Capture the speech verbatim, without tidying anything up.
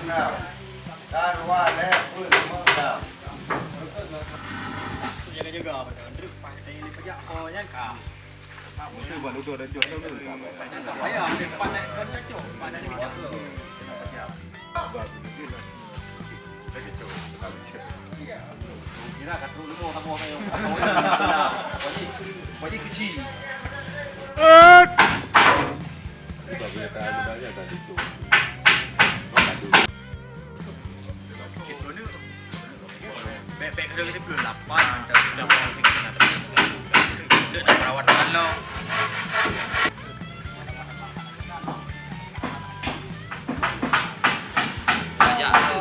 Enam. Dan walek pun lima enam. Jaga-jaga, betul. Truk pas kita ini pejak, oh, ya, kah? Mesti buat lucu dan cuak dulu. Payah, dia empat naik, empat naik, empat naik, empat naik. Kira kat rumah kamu apa yang, apa yang, wajib, wajib kecil. Bèk-bèk keudeung siplôh lapan, mantap. Sudah, sudah, sudah, sudah. Sudah, nak perawat malam. Banyak tu.